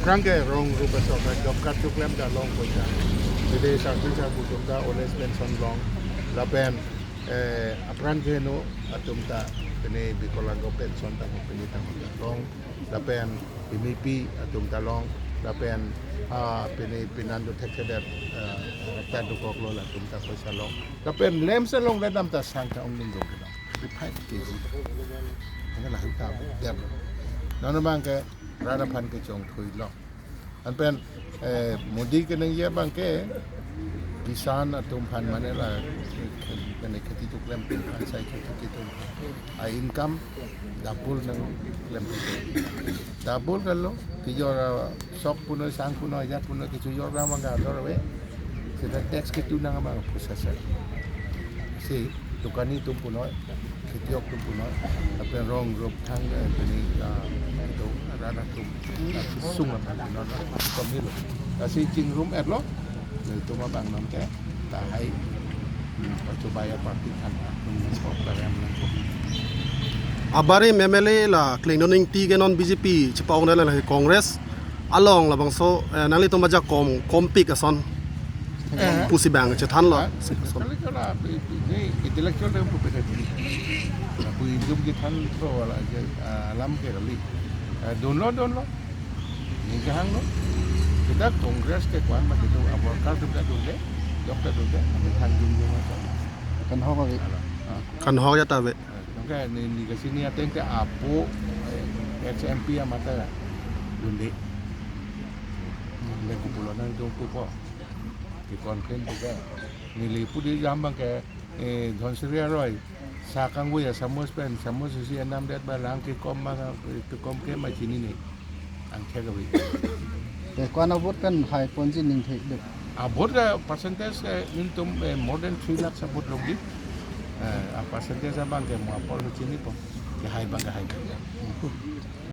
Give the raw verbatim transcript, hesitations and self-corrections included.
Aphrang ke rong rup asok job card choklem ta long poisa. Jadi sarpi sarpo atum ta old age pension long. Lapen eh, apran keheno atum ta pini bikolang ko pension ta pini ta long. Lapen pini pi atum ta long. Lapen ah pini pinan do thekthedet eh, ta dokok lo latum ta poisa long. Lapen lemse longledam ta sang ta ong ning dong kedam. Five K G. Angke lahai ta dem. Non abang ke rat aphan kechongthui lo. Anpen eh, Modi keningje abang ke kisan atum aphan mane la kene kheti choklem atum aphan sai kheti atum a income double nangklem. Double kalo, kejor ah, sok punoi, sang punoi, ajat punoi, kechojor abang ke ador ave. Seta tax ketu nang abang processor. Si dokani atum punoi, khetiok atum punoi, lapen rong rup thang eh, pini ah, itu rat atum ah, sung atum punoi, kami lo. Lasi chingrum-et lo, itum abang non ke, lahai, hmm, pachobai aparty aphan, hmm, kok barem nang kok. Abarim M L A la Klingdon Ingti ke non B J P chepa-ong dala la Congress along labangso eh, nanglitum ajak kom, kompik ason. Eh. Pusi abang chethan lo. Ah, sip ason. Kali kala, pi-, pi-, ni intellectual dem pu pekati. Na pu injum chethan lo wala je, ah, alam ke kali. Eh, dunlo, dunlo. Ni kahang lo. Kita Congress ke kwan ma itu, ah, worker atum ta dunde, dok ta dunde, kami than jum jum aja. Kan hok lagi. Alo, ah. Kan hok ya ta ave. Eh, nungke ni, ni ke sini ateng ke apo, eh, ex M P amata dunde. Nungke kupulo nang jong kupo. Ke complain juga. Neli pudi jam abang ke, eh, Dhonsiri aroi. Sa kangvoi asamus pen, samus isi enam det ba lang kekom ma, kekom ke ma chinine. Angthek ave. Eh, kwan a-vote pen hai ponji ning thek dek. A-vote ka percentage ke nelitum, eh, more than three lakhs a-vote longji. Eh, a-percentage abang ke mo apor chinipo. Ke hai abang ke hai abang.